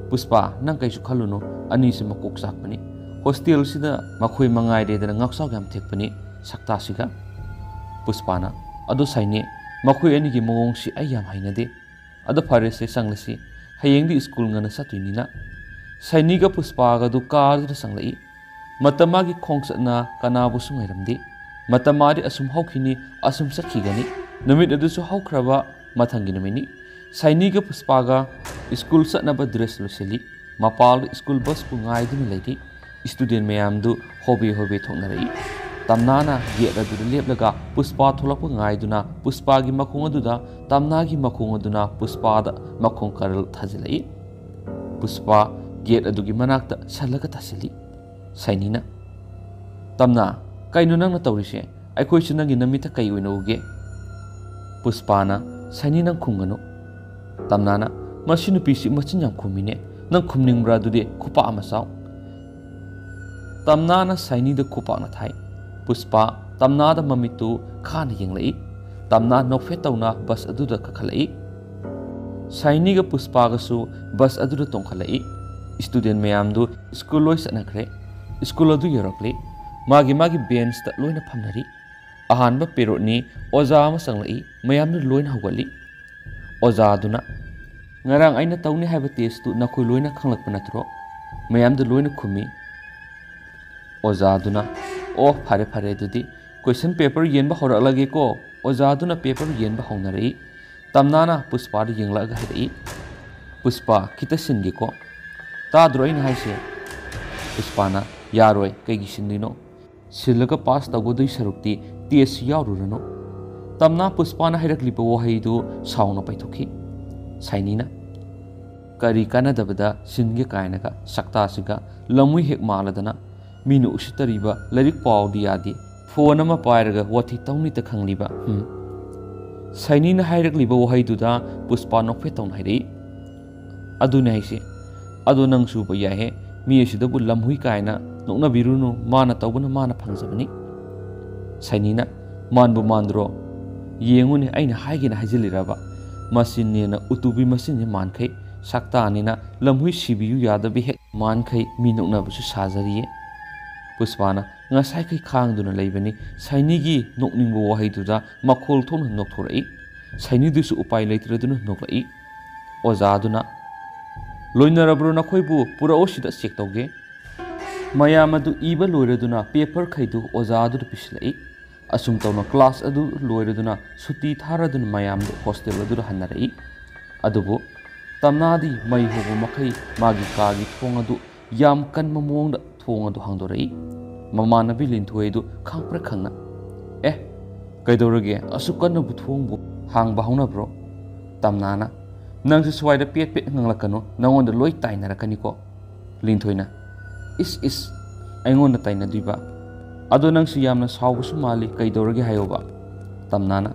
"ꯄꯨꯁꯄꯥ, ꯅꯪ ꯀꯩꯁꯨ ꯈꯜꯂꯨꯅꯨ, ꯑꯅꯤꯁꯤ ꯃꯀꯣꯛ ꯆꯥꯛꯄꯅꯤ꯫ ꯍꯣꯁꯇꯦꯜꯁꯤꯗ ꯃꯈꯣꯏ ꯃꯉꯥꯏꯔꯦꯗꯅ ꯉꯥꯎꯁꯥꯎ ꯌꯥꯝ ꯊꯦꯛꯄꯅꯤ ꯁꯛꯇꯥꯁꯤꯒ꯫" ꯄꯨꯁꯄꯥꯅ, "ꯑꯗꯣ ꯁꯥꯏꯅꯤ, ꯃꯈꯣꯏ ꯑꯅꯤꯒꯤ ꯃꯑꯣꯡꯁꯤ ꯑꯩ ꯌꯥꯝ ꯍꯩꯅꯗꯦ꯫ ꯑꯗꯣ ꯐꯔꯦꯁꯦ, ꯆꯪꯂꯁꯤ꯫ ꯍꯌꯦꯡꯗꯤ ꯁ꯭ꯀꯨꯜ ꯉꯟꯅ ꯆꯠꯇꯣꯏꯅꯤꯅ꯫" ꯁꯥꯏꯅꯤꯒ ꯄꯨꯁꯄꯥꯒꯗꯨ ꯀꯥꯗꯨꯗ ꯆꯪꯂꯛꯏ꯫ ꯃꯇꯝ ꯃꯥꯒꯤ ꯈꯣꯡꯆꯠꯅ ꯀꯅꯥꯕꯨꯁꯨ ꯉꯥꯏꯔꯝꯗꯦ꯫ ꯃꯇꯝ ꯃꯥꯗꯤ ꯑꯁꯨꯝ ꯍꯧꯈꯤꯅꯤ, ꯑꯁꯨꯝ ꯆꯠꯈꯤꯒꯅꯤ꯫ ꯅꯨꯃꯤꯠ ꯑꯗꯨꯁꯨ ꯍꯧꯈ꯭ꯔꯕ ꯃꯊꯪꯒꯤ ꯅꯨꯃꯤꯠꯅꯤ꯫ ꯁꯥꯏꯅꯤꯒ ꯄꯨꯁꯄꯥꯒ ꯁ꯭ꯀꯨꯜ ꯆꯠꯅꯕ ꯗ꯭ꯔꯦꯁ ꯂꯣꯏꯁꯤꯜꯂꯤ꯫ ꯃꯄꯥꯜꯗ ꯁ꯭ꯀꯨꯜ ꯕꯁꯄꯨ ꯉꯥꯏꯗꯨꯅ ꯂꯩꯔꯤ꯫ ꯁ꯭ꯇꯨꯗꯦꯟ ꯃꯌꯥꯝꯗꯨ ꯍꯣꯕꯦ ꯍꯣꯕꯦ ꯊꯣꯛꯅꯔꯛꯏ꯫ ꯇꯝꯅꯥꯅ ꯒꯦꯠ ꯑꯗꯨꯗ ꯂꯦꯞꯂꯒ ꯄꯨꯁꯄꯥ ꯊꯣꯛꯂꯛꯄ ꯉꯥꯏꯗꯨꯅ ꯄꯨꯁꯄꯥꯒꯤ ꯃꯈꯣꯡ ꯑꯗꯨꯗ ꯇꯝꯅꯥꯒꯤ ꯃꯈꯣꯡ ꯑꯗꯨꯅ ꯄꯨꯁꯄꯥꯗ ꯃꯈꯣꯡ ꯀꯔꯜ ꯊꯥꯖꯤꯜꯂꯛꯏ꯫ ꯄꯨꯁꯄꯥ ꯒꯦꯠ ꯑꯗꯨꯒꯤ ꯃꯅꯥꯛꯇ ꯁꯜꯂꯒ ꯇꯥꯁꯤꯜꯂꯤ꯫ ꯁꯥꯏꯅꯤꯅ, "ꯇꯝꯅꯥ, ꯀꯩꯅꯣ ꯅꯪꯅ ꯇꯧꯔꯤꯁꯦ? ꯑꯩꯈꯣꯏꯁꯨ ꯅꯪꯒꯤ ꯅꯃꯤꯠꯇ ꯀꯩ ꯑꯣꯏꯅ ꯎꯒꯦ?" ꯄꯨꯁꯄꯥꯅ, "ꯁꯥꯏꯅꯤ, ꯅꯪ ꯈꯨꯝꯒꯅꯨ꯫" ꯇꯝꯅꯥꯅ, "ꯃꯁꯤ ꯅꯨꯄꯤꯁꯤ ꯃꯆꯤꯟ ꯌꯥꯝ ꯈꯨꯝꯃꯤꯅꯦ꯫ ꯅꯪ ꯈꯨꯝꯅꯤꯡꯕ꯭ꯔꯥ ꯑꯗꯨꯗꯤ ꯈꯨꯄꯥꯛ ꯑꯃ ꯆꯥꯎ꯫" ꯇꯝꯅꯥꯅ ꯁꯥꯏꯅꯤꯗ ꯈꯨꯄꯥꯛꯅ ꯊꯥꯏ꯫ ꯄꯨꯁꯄꯥ ꯇꯝꯅꯥꯗ ꯃꯃꯤꯠꯇꯨ ꯈꯥꯅ ꯌꯦꯡꯂꯛꯏ꯫ ꯇꯝꯅꯥ ꯅꯣꯛꯐꯦꯠ ꯇꯧꯅ ꯕꯁ ꯑꯗꯨꯗ ꯀꯥꯈꯠꯂꯛꯏ꯫ ꯁꯥꯏꯅꯤꯒ ꯄꯨꯁꯄꯥꯒꯁꯨ ꯕꯁ ꯑꯗꯨꯗ ꯇꯣꯡꯈꯠꯂꯛꯏ꯫ ꯁ꯭ꯇꯨꯗꯦꯟ ꯃꯌꯥꯝꯗꯨ ꯁ꯭ꯀꯨꯜ ꯂꯣꯏ ꯆꯠꯅꯈ꯭ꯔꯦ꯫ ꯁ꯭ꯀꯨꯜ ꯑꯗꯨ ꯌꯧꯔꯛꯂꯦ꯫ ꯃꯥꯒꯤ ꯃꯥꯒꯤ ꯕꯦꯟꯁꯇ ꯂꯣꯏꯅ ꯐꯝꯅꯔꯤ꯫ ꯑꯍꯥꯟꯕ ꯄꯦꯔꯣꯠꯅꯤ꯫ ꯑꯣꯖꯥ ꯑꯃ ꯆꯪꯂꯛꯏ꯫ ꯃꯌꯥꯝꯗꯨ ꯂꯣꯏꯅ ꯍꯧꯒꯠꯂꯤ꯫ ꯑꯣꯖꯥꯗꯨꯅ, "ꯉꯔꯥꯡ ꯑꯩꯅ ꯇꯧꯅꯤ ꯍꯥꯏꯕ ꯇꯦꯁꯇꯨ ꯅꯈꯣꯏ ꯂꯣꯏꯅ ꯈꯪꯂꯛꯄ ꯅꯠꯇ꯭ꯔꯣ?" ꯃꯌꯥꯝꯗꯨ ꯂꯣꯏꯅ ꯈꯨꯝꯃꯤ꯫ ꯑꯣꯖꯥꯗꯨꯅ, "ꯑꯣ, ꯐꯔꯦ ꯐꯔꯦ, ꯑꯗꯨꯗꯤ ꯀꯣꯏꯁꯟ ꯄꯦꯄꯔ ꯌꯦꯟꯕ ꯍꯧꯔꯛꯂꯒꯦꯀꯣ꯫" ꯑꯣꯖꯥꯗꯨꯅ ꯄꯦꯄꯔ ꯌꯦꯟꯕ ꯍꯧꯅꯔꯛꯏ꯫ ꯇꯝꯅꯥꯅ ꯄꯨꯁꯄꯥꯗ ꯌꯦꯡꯂꯛꯑꯒ ꯍꯥꯏꯔꯛꯏ, "ꯄꯨꯁꯄꯥ, ꯈꯤꯇ ꯁꯤꯟꯒꯦꯀꯣ꯫ ꯇꯥꯗ꯭ꯔꯣ ꯑꯩꯅ ꯍꯥꯏꯁꯦ?" ꯄꯨꯁꯄꯥꯅ, "ꯌꯥꯔꯣꯏ, ꯀꯩꯒꯤ ꯁꯤꯟꯗꯣꯏꯅꯣ? ꯁꯤꯜꯂꯒ ꯄꯥꯁ ꯇꯧꯒꯗꯣꯏ ꯁꯔꯨꯛꯇꯤ ꯇꯦꯁ ꯌꯥꯎꯔꯨꯔꯅꯨ꯫" ꯇꯝꯅꯥ ꯄꯨꯁꯄꯥꯅ ꯍꯥꯏꯔꯛꯂꯤꯕ ꯋꯥꯍꯩꯗꯨ ꯁꯥꯎꯅ ꯄꯥꯏꯊꯣꯛꯈꯤ꯫ ꯁꯥꯏꯅꯤꯅ, "ꯀꯔꯤ ꯀꯥꯟꯅꯗꯕꯗ ꯁꯤꯟꯒꯦ ꯀꯥꯏꯅꯒ ꯁꯛꯇꯥꯁꯤꯒ ꯂꯝꯍꯨꯏ ꯍꯦꯛ ꯃꯥꯜꯂꯗꯅ꯫ ꯃꯤꯅ ꯎꯁꯤꯠꯇꯔꯤꯕ ꯂꯥꯏꯔꯤꯛ ꯄꯥꯎꯗꯤ ꯌꯥꯗꯦ꯫ ꯐꯣꯟ ꯑꯃ ꯄꯥꯏꯔꯒ ꯋꯥꯊꯤ ꯇꯧꯅꯤꯇ ꯈꯪꯂꯤꯕ꯫ ꯍꯨꯝ꯫" ꯁꯥꯏꯅꯤꯅ ꯍꯥꯏꯔꯛꯂꯤꯕ ꯋꯥꯍꯩꯗꯨꯗ ꯄꯨꯁꯄꯥ ꯅꯣꯛꯐꯦꯠ ꯇꯧꯅ ꯍꯥꯏꯔꯛꯏ, "ꯑꯗꯨꯅꯦ ꯍꯥꯏꯁꯦ꯫ ꯑꯗꯣ ꯅꯪꯁꯨ ꯌꯥꯏꯍꯦ, ꯃꯤ ꯑꯁꯤꯗꯕꯨ ꯂꯝꯍꯨꯏ ꯀꯥꯏꯅ ꯅꯣꯛꯅꯕꯤꯔꯨꯅꯨ, ꯃꯥꯅ ꯇꯧꯕꯅ ꯃꯥꯅ ꯐꯪꯖꯕꯅꯤ꯫" ꯁꯥꯏꯅꯤꯅ, "ꯃꯥꯟꯕꯨ ꯃꯥꯟꯗ꯭ꯔꯣ? ꯌꯦꯡꯉꯨꯅꯦ, ꯑꯩꯅ ꯍꯥꯏꯒꯦꯅ ꯍꯥꯏꯖꯤꯜꯂꯤꯔꯕ? ꯃꯆꯤꯟꯅꯦꯅ ꯎꯇꯨꯕꯤ ꯃꯆꯤꯟꯁꯦ ꯃꯥꯟꯈꯩ, ꯁꯛꯇꯥꯅꯤꯅ ꯂꯝꯍꯨꯏ ꯁꯤꯕꯤꯌꯨ ꯌꯥꯗꯕꯤ ꯍꯦꯛ ꯃꯥꯟꯈꯩ ꯃꯤ ꯅꯣꯛꯅꯕꯁꯨ ꯁꯥꯖꯔꯤꯌꯦ꯫" ꯄꯨꯁꯄꯥꯅ ꯉꯁꯥꯏꯈꯩ ꯈꯥꯡꯗꯨꯅ ꯂꯩꯕꯅꯤ꯫ ꯁꯥꯏꯅꯤꯒꯤ ꯅꯣꯛꯅꯤꯡꯕ ꯋꯥꯍꯩꯗꯨꯗ ꯃꯈꯣꯜ ꯊꯣꯛꯅ ꯅꯣꯛꯊꯣꯔꯛꯏ꯫ ꯁꯥꯏꯅꯤꯗꯨꯁꯨ ꯎꯄꯥꯏ ꯂꯩꯇ꯭ꯔꯗꯨꯅ ꯅꯣꯛꯂꯛꯏ꯫ ꯑꯣꯖꯥꯗꯨꯅ, "ꯂꯣꯏꯅꯔꯕ꯭ꯔꯣ ꯅꯈꯣꯏꯕꯨ? ꯄꯨꯔꯛꯑꯣ ꯁꯤꯗ ꯆꯦꯛ ꯇꯧꯒꯦ꯫" ꯃꯌꯥꯝ ꯑꯗꯨ ꯏꯕ ꯂꯣꯏꯔꯗꯨꯅ ꯄꯦꯄꯔꯈꯩꯗꯨ ꯑꯣꯖꯥꯗꯨꯗ ꯄꯤꯁꯤꯜꯂꯛꯏ꯫ ꯑꯁꯨꯝ ꯇꯧꯅ ꯀ꯭ꯂꯥꯁ ꯑꯗꯨ ꯂꯣꯏꯔꯗꯨꯅ ꯁꯨꯇꯤ ꯊꯥꯔꯗꯨꯅ ꯃꯌꯥꯝꯗꯨ ꯍꯣꯁꯇꯦꯜ ꯑꯗꯨꯗ ꯍꯟꯅꯔꯛꯏ꯫ ꯑꯗꯨꯕꯨ ꯇꯝꯅꯥꯗꯤ ꯃꯩ ꯍꯧꯕ ꯃꯈꯩ ꯃꯥꯒꯤ ꯀꯥꯒꯤ ꯊꯣꯡ ꯑꯗꯨ ꯌꯥꯝ ꯀꯟꯕ ꯃꯑꯣꯡꯗ ꯊꯣꯡ ꯑꯗꯨ ꯍꯥꯡꯗꯣꯔꯛꯏ꯫ ꯃꯃꯥꯟꯅꯕꯤ ꯂꯤꯟꯊꯣꯏ ꯑꯗꯨ ꯈꯪꯄ꯭ꯔꯦꯛ ꯈꯪꯅ, "ꯑꯦ, ꯀꯩꯗꯧꯔꯒꯦ? ꯑꯁꯨꯛ ꯀꯟꯅꯕꯨ ꯊꯣꯡꯕꯨ ꯍꯥꯡꯕ ꯍꯧꯅꯕ꯭ꯔꯣ?" ꯇꯝꯅꯥꯅ, "ꯅꯪꯁꯨ ꯁ꯭ꯋꯥꯏꯗ ꯄꯦꯠ ꯄꯦꯠ ꯉꯥꯡꯂꯛꯀꯅꯨ, ꯅꯉꯣꯟꯗ ꯂꯣꯏ ꯇꯥꯏꯅꯔꯛꯀꯅꯤꯀꯣ꯫" ꯂꯤꯟꯊꯣꯏꯅ, "ꯏꯁ ꯏꯁ, ꯑꯩꯉꯣꯟꯗ ꯇꯥꯏꯅꯗꯣꯏꯕ? ꯑꯗꯣ ꯅꯪꯁꯨ ꯌꯥꯝꯅ ꯁꯥꯎꯕꯁꯨ ꯃꯥꯜꯂꯤ, ꯀꯩꯗꯧꯔꯒꯦ ꯍꯥꯏꯌꯣꯕ?" ꯇꯝꯅꯥꯅ,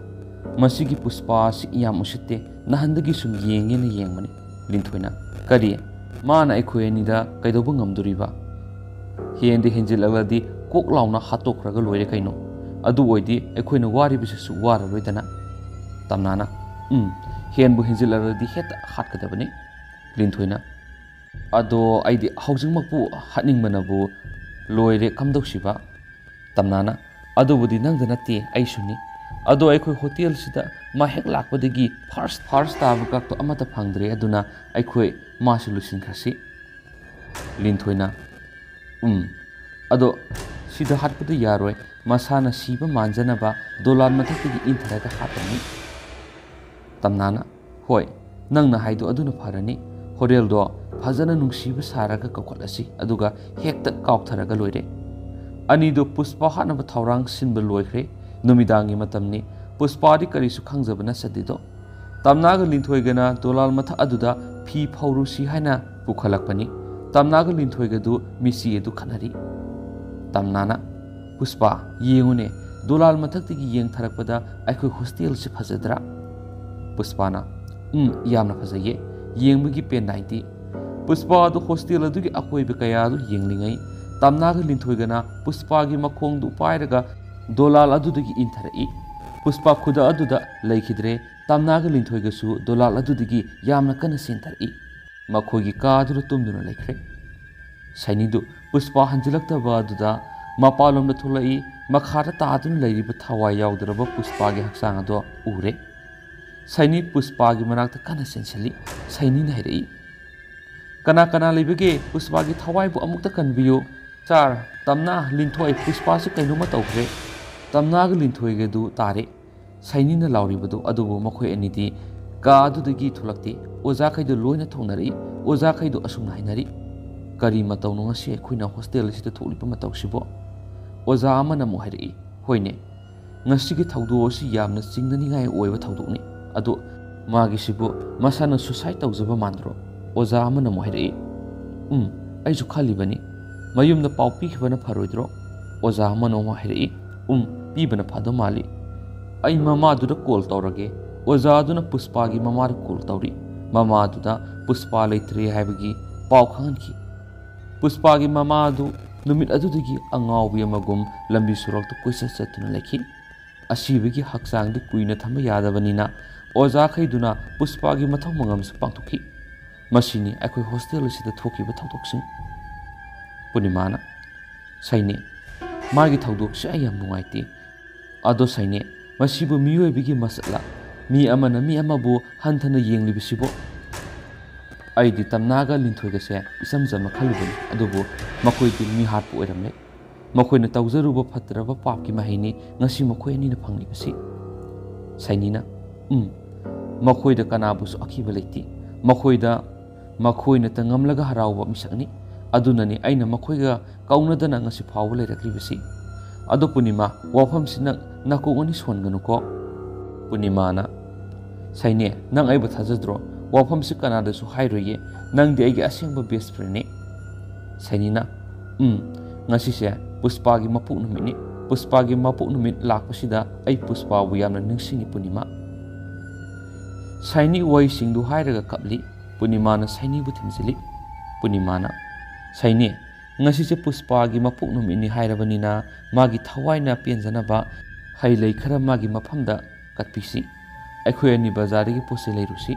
"ꯃꯁꯤꯒꯤ ꯄꯨꯁꯄꯥ ꯑꯁꯤ ꯌꯥꯝ ꯎꯁꯤꯠꯇꯦ, ꯅꯍꯥꯟꯗꯒꯤ ꯁꯨꯝ ꯌꯦꯡꯒꯦꯅ ꯌꯦꯡꯕꯅꯤ꯫" ꯂꯤꯟꯊꯣꯏꯅ, "ꯀꯔꯤ? ꯃꯥꯅ ꯑꯩꯈꯣꯏ ꯑꯅꯤꯗ ꯀꯩꯗꯧꯕ ꯉꯝꯗꯣꯔꯤꯕ? ꯍꯦꯟꯗ ꯍꯦꯟꯖꯤꯜꯂꯛꯂꯗꯤ ꯀꯣꯛ ꯂꯥꯎꯅ ꯍꯥꯠꯇꯣꯛꯈ꯭ꯔꯒ ꯂꯣꯏꯔꯦ ꯀꯩꯅꯣ꯫ ꯑꯗꯨ ꯑꯣꯏꯗꯤ ꯑꯩꯈꯣꯏꯅ ꯋꯥꯔꯤꯕꯁꯤꯁꯨ ꯋꯥꯔꯔꯣꯏꯗꯅ꯫" ꯇꯝꯅꯥꯅ, "ꯎꯝ, ꯍꯦꯟꯕꯨ ꯍꯦꯟꯖꯤꯜꯂꯛꯂꯗꯤ ꯍꯦꯛꯇ ꯍꯥꯠꯀꯗꯕꯅꯤ꯫" ꯂꯤꯟꯊꯣꯏꯅ, "ꯑꯗꯣ ꯑꯩꯗꯤ ꯍꯧꯖꯤꯛꯃꯛꯄꯨ ꯍꯥꯠꯅꯤꯡꯕꯅꯕꯨ ꯂꯣꯏꯔꯦ, ꯀꯝꯗꯧꯁꯤꯕ?" ꯇꯝꯅꯥꯅ, "ꯑꯗꯨꯕꯨꯗꯤ ꯅꯪꯗ ꯅꯠꯇꯦ, ꯑꯩꯁꯨꯅꯤ꯫ ꯑꯗꯣ ꯑꯩꯈꯣꯏ ꯍꯣꯇꯦꯜꯁꯤꯗ ꯃꯥ ꯍꯦꯛ ꯂꯥꯛꯄꯗꯒꯤ ꯐꯥꯔꯁ, ꯐꯥꯔꯁ ꯇꯥꯕ ꯀꯥꯛꯇꯣ ꯑꯃꯠꯇ ꯐꯪꯗ꯭ꯔꯦ, ꯑꯗꯨꯅ ꯑꯩꯈꯣꯏ ꯃꯥꯁꯨ ꯂꯣꯏꯁꯤꯟꯈ꯭ꯔꯁꯤ꯫" ꯂꯤꯟꯊꯣꯏꯅ, "ꯎꯝ, ꯑꯗꯣ ꯁꯤꯗ ꯍꯥꯠꯄꯗꯨ ꯌꯥꯔꯣꯏ, ꯃꯁꯥꯅ ꯁꯤꯕ ꯃꯥꯟꯖꯅꯕ ꯗꯣꯂꯥꯟ ꯃꯊꯛꯇꯒꯤ ꯏꯟꯊꯔꯒ ꯍꯥꯠꯇꯣꯏꯅꯤ꯫" ꯇꯝꯅꯥꯅ, "ꯍꯣꯏ, ꯅꯪꯅ ꯍꯥꯏꯗꯣ ꯑꯗꯨꯅ ꯐꯔꯅꯤ꯫ ꯍꯣꯔꯦꯜꯗꯣ ꯐꯖꯅ ꯅꯨꯡꯁꯤꯕ ꯁꯥꯔꯒ ꯀꯧꯈꯠꯂꯁꯤ, ꯑꯗꯨꯒ ꯍꯦꯛꯇ ꯀꯥꯎꯊꯔꯒ ꯂꯣꯏꯔꯦ꯫" ꯑꯅꯤꯗꯨ ꯄꯨꯁꯄꯥ ꯍꯥꯠꯅꯕ ꯊꯧꯔꯥꯡ ꯁꯤꯟꯕ ꯂꯣꯏꯈ꯭ꯔꯦ꯫ ꯅꯨꯃꯤꯗꯥꯡꯒꯤ ꯃꯇꯝꯅꯤ꯫ ꯄꯨꯁꯄꯥꯗꯤ ꯀꯔꯤꯁꯨ ꯈꯪꯖꯕ ꯅꯠꯆꯗꯦꯗꯣ꯫ ꯇꯝꯅꯥꯒ ꯂꯤꯟꯊꯣꯏꯒꯅ ꯗꯣꯂꯥꯜ ꯃꯊꯛ ꯑꯗꯨꯗ ꯐꯤ ꯐꯧꯔꯨꯁꯤ ꯍꯥꯏꯅ ꯄꯨꯈꯠꯂꯛꯄꯅꯤ꯫ ꯇꯝꯅꯥꯒ ꯂꯤꯟꯊꯣꯏꯒꯗꯨ ꯃꯤꯆꯤ ꯑꯗꯨ ꯈꯠꯅꯔꯤ꯫ ꯇꯝꯅꯥꯅ, "ꯄꯨꯁꯄꯥ, ꯌꯦꯡꯉꯨꯅꯦ, ꯗꯣꯂꯥꯜ ꯃꯊꯛꯇꯒꯤ ꯌꯦꯡꯊꯔꯛꯄꯗ ꯑꯩꯈꯣꯏ ꯍꯣꯁꯇꯦꯜꯁꯤ ꯐꯖꯗ꯭ꯔꯥ?" ꯄꯨꯁꯄꯥꯅ, "ꯎꯝ, ꯌꯥꯝꯅ ꯐꯖꯩꯌꯦ꯫ ꯌꯦꯡꯕꯒꯤ ꯄꯦꯟ ꯅꯥꯏꯗꯦ꯫" ꯄꯨꯁꯄꯥ ꯑꯗꯨ ꯍꯣꯁꯇꯦꯜ ꯑꯗꯨꯒꯤ ꯑꯀꯣꯏꯕ ꯀꯌꯥ ꯑꯗꯨ ꯌꯦꯡꯂꯤꯉꯩ, ꯇꯝꯅꯥꯒ ꯂꯤꯟꯊꯣꯏꯒꯅ ꯄꯨꯁꯄꯥꯒꯤ ꯃꯈꯣꯡꯗꯨ ꯄꯥꯏꯔꯒ ꯗꯣꯂꯥꯜ ꯑꯗꯨꯗꯒꯤ ꯏꯟꯊꯔꯛꯏ꯫ ꯄꯨꯁꯄꯥ ꯈꯨꯗꯛ ꯑꯗꯨꯗ ꯂꯩꯈꯤꯗ꯭ꯔꯦ꯫ ꯇꯝꯅꯥꯒ ꯂꯤꯟꯊꯣꯏꯒꯁꯨ ꯗꯣꯂꯥꯜ ꯑꯗꯨꯗꯒꯤ ꯌꯥꯝꯅ ꯀꯟꯅ ꯆꯦꯟꯊꯔꯛꯏ꯫ ꯃꯈꯣꯏꯒꯤ ꯀꯥ ꯑꯗꯨꯗ ꯇꯨꯝꯗꯨꯅ ꯂꯩꯈ꯭ꯔꯦ꯫ ꯁꯩꯅꯤꯗꯨ ꯄꯨꯁꯄꯥ ꯍꯟꯖꯤꯜꯂꯛꯇꯕ ꯑꯗꯨꯗ ꯃꯄꯥꯟꯂꯣꯝꯗ ꯊꯣꯛꯂꯛꯏ꯫ ꯃꯈꯥꯗ ꯇꯥꯗꯨꯅ ꯂꯩꯔꯤꯕ ꯊꯋꯥꯏ ꯌꯥꯎꯗ꯭ꯔꯕ ꯄꯨꯁꯄꯥꯒꯤ ꯍꯛꯆꯥꯡ ꯑꯗꯣ ꯎꯔꯦ꯫ ꯁꯩꯅꯤ ꯄꯨꯁꯄꯥꯒꯤ ꯃꯅꯥꯛꯇ ꯀꯟꯅ ꯆꯦꯟꯁꯤꯜꯂꯤ꯫ ꯁꯩꯅꯤꯅ ꯍꯥꯏꯔꯛꯏ, "ꯀꯅꯥ ꯀꯅꯥ ꯂꯩꯕꯒꯦ? ꯄꯨꯁꯄꯥꯒꯤ ꯊꯋꯥꯏꯕꯨ ꯑꯃꯨꯛꯇ ꯀꯟꯕꯤꯌꯨ꯫" "ꯁꯥꯔ, ꯇꯝꯅꯥ, ꯂꯤꯟꯊꯣꯏ, ꯄꯨꯁꯄꯥꯁꯤ ꯀꯩꯅꯣꯝꯃ ꯇꯧꯈ꯭ꯔꯦ꯫" ꯇꯝꯅꯥꯒ ꯂꯤꯟꯊꯣꯏꯒꯗꯨ ꯇꯥꯔꯦ ꯁꯩꯅꯤꯅ ꯂꯥꯎꯔꯤꯕꯗꯨ, ꯑꯗꯨꯕꯨ ꯃꯈꯣꯏ ꯑꯅꯤꯗꯤ ꯀꯥ ꯑꯗꯨꯗꯒꯤ ꯊꯣꯛꯂꯛꯇꯦ꯫ ꯑꯣꯖꯥꯈꯩꯗꯨ ꯂꯣꯏꯅ ꯊꯣꯛꯅꯔꯛꯏ꯫ ꯑꯣꯖꯥꯈꯩꯗꯨ ꯑꯁꯨꯝꯅ ꯍꯥꯏꯅꯔꯤ, "ꯀꯔꯤ ꯃꯇꯧꯅꯣ ꯉꯁꯤ ꯑꯩꯈꯣꯏꯅ ꯍꯣꯁꯇꯦꯜ ꯑꯁꯤꯗ ꯊꯣꯛꯂꯤꯕ ꯃꯇꯧꯁꯤꯕꯣ?" ꯑꯣꯖꯥ ꯑꯃꯅ ꯑꯃꯨꯛ ꯍꯥꯏꯔꯛꯏ, "ꯍꯣꯏꯅꯦ, ꯉꯁꯤꯒꯤ ꯊꯧꯗꯣꯛ ꯑꯁꯤ ꯌꯥꯝꯅ ꯆꯤꯡꯅꯅꯤꯡꯉꯥꯏ ꯑꯣꯏꯕ ꯊꯧꯗꯣꯛꯅꯤ꯫ ꯑꯗꯣ ꯃꯥꯒꯤꯁꯤꯕꯨ ꯃꯁꯥꯅ ꯁꯨꯁꯥꯏꯠ ꯇꯧꯖꯕ ꯃꯥꯟꯗ꯭ꯔꯣ?" ꯑꯣꯖꯥ ꯑꯃꯅ ꯑꯃꯨꯛ ꯍꯥꯏꯔꯛꯏ, "ꯎꯝ, ꯑꯩꯁꯨ ꯈꯜꯂꯤꯕꯅꯤ꯫ ꯃꯌꯨꯝꯗ ꯄꯥꯎ ꯄꯤꯈꯤꯕꯅ ꯐꯔꯣꯏꯗ꯭ꯔꯣ?" ꯑꯣꯖꯥ ꯑꯃꯅ ꯑꯃꯨꯛ ꯍꯥꯏꯔꯛꯏ, "ꯎꯝ, ꯄꯤꯕꯅ ꯐꯗꯧ ꯃꯥꯜꯂꯤ꯫ ꯑꯩ ꯃꯃꯥꯗꯨꯗ ꯀꯣꯜ ꯇꯧꯔꯒꯦ꯫" ꯑꯣꯖꯥ ꯑꯗꯨꯅ ꯄꯨꯁꯄꯥꯒꯤ ꯃꯃꯥꯗ ꯀꯣꯜ ꯇꯧꯔꯤ꯫ ꯃꯃꯥꯗꯨꯗ ꯄꯨꯁꯄꯥ ꯂꯩꯇ꯭ꯔꯦ ꯍꯥꯏꯕꯒꯤ ꯄꯥꯎ ꯈꯪꯍꯟꯈꯤ꯫ ꯄꯨꯁꯄꯥꯒꯤ ꯃꯃꯥ ꯑꯗꯨ ꯅꯨꯃꯤꯠ ꯑꯗꯨꯗꯒꯤ ꯑꯉꯥꯎꯕꯤ ꯑꯃꯒꯨꯝ ꯂꯝꯕꯤ ꯁꯣꯔꯣꯛꯇ ꯀꯣꯏꯆꯠ ꯆꯠꯇꯨꯅ ꯂꯩꯈꯤ꯫ ꯑꯁꯤꯕꯒꯤ ꯍꯛꯆꯥꯡꯗꯤ ꯀꯨꯏꯅ ꯊꯝꯕ ꯌꯥꯗꯕꯅꯤꯅ ꯑꯣꯖꯥꯈꯩꯗꯨꯅ ꯄꯨꯁꯄꯥꯒꯤ ꯃꯊꯧ ꯃꯉꯝꯁꯨ ꯄꯥꯡꯊꯣꯛꯈꯤ꯫ ꯃꯁꯤꯅꯤ ꯑꯩꯈꯣꯏ ꯍꯣꯁꯇꯦꯜ ꯑꯁꯤꯗ ꯊꯣꯛꯈꯤꯕ ꯊꯧꯗꯣꯛꯁꯤꯡ꯫ ꯄꯨꯔꯅꯤꯃꯥꯅ, "ꯁꯩꯅꯤ, ꯃꯥꯒꯤ ꯊꯧꯗꯣꯛꯁꯦ ꯑꯩ ꯌꯥꯝ ꯅꯨꯡꯉꯥꯏꯇꯦ꯫ ꯑꯗꯣ ꯁꯩꯅꯤ, ꯃꯁꯤꯕꯨ ꯃꯤꯑꯣꯏꯕꯒꯤ ꯃꯁꯛꯂ? ꯃꯤ ꯑꯃꯅ ꯃꯤ ꯑꯃꯕꯨ ꯍꯟꯊꯅ ꯌꯦꯡꯂꯤꯕꯁꯤꯕꯨ?" "ꯑꯩꯗꯤ ꯇꯝꯅꯥꯒ ꯂꯤꯟꯊꯣꯏꯒꯁꯦ ꯏꯆꯝ ꯆꯝꯅ ꯈꯜꯂꯨꯕꯅꯤ, ꯑꯗꯨꯕꯨ ꯃꯈꯣꯏꯗꯤ ꯃꯤ ꯍꯥꯠꯄ ꯑꯣꯏꯔꯝꯂꯦ꯫ ꯃꯈꯣꯏꯅ ꯇꯧꯖꯔꯨꯕ ꯐꯠꯇ꯭ꯔꯕ ꯄꯥꯞꯀꯤ ꯃꯍꯩꯅꯤ ꯉꯁꯤ ꯃꯈꯣꯏ ꯑꯅꯤꯅ ꯐꯪꯂꯤꯕꯁꯤ꯫" ꯁꯩꯅꯤꯅ, "ꯎꯝ, ꯃꯈꯣꯏꯗ ꯀꯅꯥꯕꯨꯁꯨ ꯑꯀꯤꯕ ꯂꯩꯇꯦ꯫ ꯃꯈꯣꯏꯗ, ꯃꯈꯣꯏꯅ ꯇꯉꯝꯂꯒ ꯍꯔꯥꯎꯕ ꯃꯤꯁꯛꯅꯤ꯫ ꯑꯗꯨꯅꯅꯤ ꯑꯩꯅ ꯃꯈꯣꯏꯒ ꯀꯧꯅꯗꯅ ꯉꯁꯤ ꯐꯥꯎꯕ ꯂꯩꯔꯛꯂꯤꯕꯁꯤ꯫ ꯑꯗꯣ ꯄꯨꯔꯅꯤꯃꯥ, ꯋꯥꯐꯝꯁꯤ ꯅꯪ ꯅꯥꯀꯣꯡ ꯑꯅꯤ ꯁꯣꯟꯒꯅꯨꯀꯣ꯫ ꯄꯨꯔꯅꯤꯃꯥꯅ, "ꯁꯩꯅꯦ, ꯅꯪ ꯑꯩꯕꯨ ꯊꯥꯖꯗ꯭ꯔꯣ? ꯋꯥꯐꯝꯁꯤ ꯀꯅꯥꯗꯁꯨ ꯍꯥꯏꯔꯣꯏꯌꯦ꯫ ꯅꯪꯗꯤ ꯑꯩꯒꯤ ꯑꯁꯦꯡꯕ best friendꯅꯤ꯫" ꯁꯩꯅꯤꯅ, "ꯎꯝ, ꯉꯁꯤꯁꯦ ꯄꯨꯁꯄꯥꯒꯤ ꯃꯄꯣꯛ ꯅꯨꯃꯤꯠꯅꯤ꯫ ꯄꯨꯁꯄꯥꯒꯤ ꯃꯄꯣꯛ ꯅꯨꯃꯤꯠ ꯂꯥꯛꯄꯁꯤꯗ ꯑꯩ ꯄꯨꯁꯄꯥꯕꯨ ꯌꯥꯝꯅ ꯅꯤꯡꯁꯤꯡꯉꯤ ꯄꯨꯔꯅꯤꯃꯥ꯫" ꯁꯩꯅꯤ ꯋꯥꯍꯩꯁꯤꯡꯗꯨ ꯍꯥꯏꯔꯒ ꯀꯞꯂꯤ꯫ ꯄꯨꯔꯅꯤꯃꯥꯅ ꯁꯩꯅꯤꯕꯨ ꯊꯦꯝꯖꯤꯜꯂꯤ꯫ ꯄꯨꯔꯅꯤꯃꯥꯅ, "ꯁꯩꯅꯤ, ꯉꯁꯤꯁꯦ ꯄꯨꯁꯄꯥꯒꯤ ꯃꯄꯣꯛ ꯅꯨꯃꯤꯠꯅꯤ ꯍꯥꯏꯔꯕꯅꯤꯅ ꯃꯥꯒꯤ ꯊꯋꯥꯏꯅ ꯄꯦꯟꯖꯅꯕ ꯍꯩ ꯂꯩ ꯈꯔ ꯃꯥꯒꯤ ꯃꯐꯝꯗ ꯀꯠꯄꯤꯁꯤ꯫ ꯑꯩꯈꯣꯏ ꯑꯅꯤ ꯕꯖꯥꯔꯗꯒꯤ ꯄꯣꯠ ꯆꯩ ꯂꯩꯔꯨꯁꯤ꯫"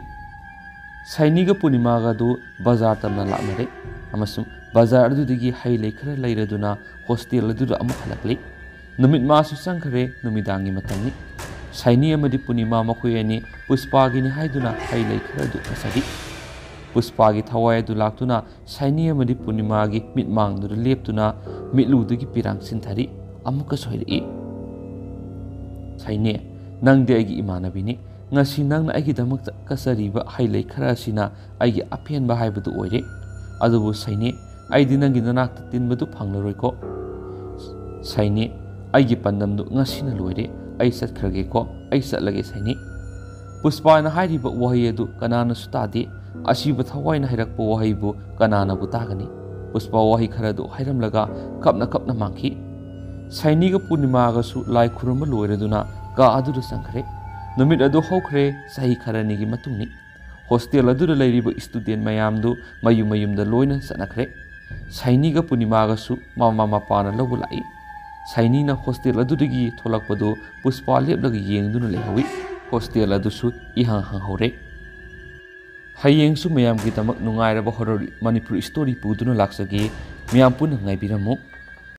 ꯁꯩꯅꯤꯒ ꯄꯨꯔꯅꯤꯃꯥꯒ ꯑꯗꯨ ꯕꯖꯥꯔ ꯇꯝꯅ ꯂꯥꯛꯅꯔꯦ ꯑꯃꯁꯨꯡ ꯕꯖꯥꯔ ꯑꯗꯨꯗꯒꯤ ꯍꯩ ꯂꯩ ꯈꯔ ꯂꯩꯔꯗꯨꯅ ꯍꯣꯁꯇꯦꯜ ꯑꯗꯨꯗ ꯑꯃꯨꯛ ꯍꯜꯂꯛꯂꯤ꯫ ꯅꯨꯃꯤꯠ ꯃꯥꯁꯨ ꯆꯪꯈ꯭ꯔꯦ, ꯅꯨꯃꯤꯗꯥꯡꯒꯤ ꯃꯇꯝꯅꯤ꯫ ꯁꯩꯅꯤ ꯑꯃꯗꯤ ꯄꯨꯔꯅꯤꯃꯥ ꯃꯈꯣꯏ ꯑꯅꯤ ꯄꯨꯁꯄꯥꯒꯤꯅꯤ ꯍꯥꯏꯗꯨꯅ ꯍꯩ ꯂꯩ ꯈꯔ ꯑꯗꯨ ꯀꯠꯆꯔꯤ꯫ ꯄꯨꯁꯄꯥꯒꯤ ꯊꯋꯥꯏ ꯑꯗꯨ ꯂꯥꯛꯇꯨꯅ ꯁꯩꯅꯤ ꯑꯃꯗꯤ ꯄꯨꯔꯅꯤꯃꯥꯒꯤ ꯃꯤꯠꯃꯥꯡꯗꯨꯗ ꯂꯦꯞꯇꯨꯅ ꯃꯤꯠꯂꯨꯗꯒꯤ ꯄꯤꯔꯥꯡ ꯁꯤꯟꯊꯔꯤ꯫ ꯑꯃꯨꯛꯀꯁꯨ ꯍꯥꯏꯔꯛꯏ, "ꯁꯩꯅꯤ, ꯅꯪꯗꯤ ꯑꯩꯒꯤ ꯏꯃꯥꯟꯅꯕꯤꯅꯤ꯫ ꯉꯁꯤ ꯅꯪꯅ ꯑꯩꯒꯤꯗꯃꯛꯇ ꯀꯠꯆꯔꯤꯕ ꯍꯩ ꯂꯩ ꯈꯔ ꯑꯁꯤꯅ ꯑꯩꯒꯤ ꯑꯄꯦꯟꯕ ꯍꯥꯏꯕꯗꯨ ꯑꯣꯏꯔꯦ꯫ ꯑꯗꯨꯕꯨ ꯁꯩꯅꯤ, ꯑꯩꯗꯤ ꯅꯪꯒꯤ ꯅꯅꯥꯛꯇ ꯇꯤꯟꯕꯗꯨ ꯐꯪꯂꯔꯣꯏꯀꯣ꯫ ꯁꯩꯅꯤ, ꯑꯩꯒꯤ ꯄꯥꯟꯗꯝꯗꯨ ꯉꯁꯤꯅ ꯂꯣꯏꯔꯦ꯫ ꯑꯩ ꯆꯠꯈ꯭ꯔꯒꯦꯀꯣ꯫ ꯑꯩ ꯆꯠꯂꯒꯦ ꯁꯩꯅꯤ꯫" ꯄꯨꯁꯄꯥꯅ ꯍꯥꯏꯔꯤꯕ ꯋꯥꯍꯩ ꯑꯗꯨ ꯀꯅꯥꯅꯁꯨ ꯇꯥꯗꯦ꯫ ꯑꯁꯤꯕ ꯊꯋꯥꯏꯅ ꯍꯥꯏꯔꯛꯄ ꯋꯥꯍꯩꯕꯨ ꯀꯅꯥꯅꯕꯨ ꯇꯥꯒꯅꯤ? ꯄꯨꯁꯄꯥ ꯋꯥꯍꯩ ꯈꯔꯗꯨ ꯍꯥꯏꯔꯝꯂꯒ ꯀꯞꯅ ꯀꯞꯅ ꯃꯥꯡꯈꯤ꯫ ꯁꯩꯅꯤꯒ ꯄꯨꯔꯅꯤꯃꯥꯒꯁꯨ ꯂꯥꯏ ꯈꯨꯔꯨꯝꯕ ꯂꯣꯏꯔꯗꯨꯅ ꯀꯥ ꯑꯗꯨꯗ ꯆꯪꯈ꯭ꯔꯦ꯫ ꯅꯨꯃꯤꯠ ꯑꯗꯨ ꯍꯧꯈ꯭ꯔꯦ, ꯆꯍꯤ ꯈꯔꯅꯤꯒꯤ ꯃꯇꯨꯡꯅꯤ꯫ ꯍꯣꯁꯇꯦꯜ ꯑꯗꯨꯗ ꯂꯩꯔꯤꯕ student ꯃꯌꯥꯝꯗꯨ ꯃꯌꯨꯝ ꯃꯌꯨꯝꯗ ꯂꯣꯏꯅ ꯆꯠꯅꯈ꯭ꯔꯦ꯫ ꯁꯩꯅꯤꯒ ꯄꯨꯔꯅꯤꯃꯥꯒꯁꯨ ꯃꯃꯥ ꯃꯄꯥꯅ ꯂꯧꯕ ꯂꯥꯛꯏ꯫ ꯁꯩꯅꯤꯅ ꯍꯣꯁꯇꯦꯜ ꯑꯗꯨꯗꯒꯤ ꯊꯣꯛꯂꯛꯄꯗꯨ ꯄꯨꯁꯄꯥ ꯂꯦꯞꯂꯒ ꯌꯦꯡꯗꯨꯅ ꯂꯩꯍꯧꯏ꯫ ꯍꯣꯁꯇꯦꯜ ꯑꯗꯨꯁꯨ ꯏꯍꯥꯡ ꯍꯥꯡꯍꯧꯔꯦ꯫ ꯍꯌꯦꯡꯁꯨ ꯃꯌꯥꯝꯒꯤꯗꯃꯛ ꯅꯨꯡꯉꯥꯏꯔꯕ horror Manipur story ꯄꯨꯗꯨꯅ ꯂꯥꯛꯆꯒꯦ꯫ ꯃꯌꯥꯝ ꯄꯨꯟꯅ ꯉꯥꯏꯕꯤꯔꯝꯃꯨ꯫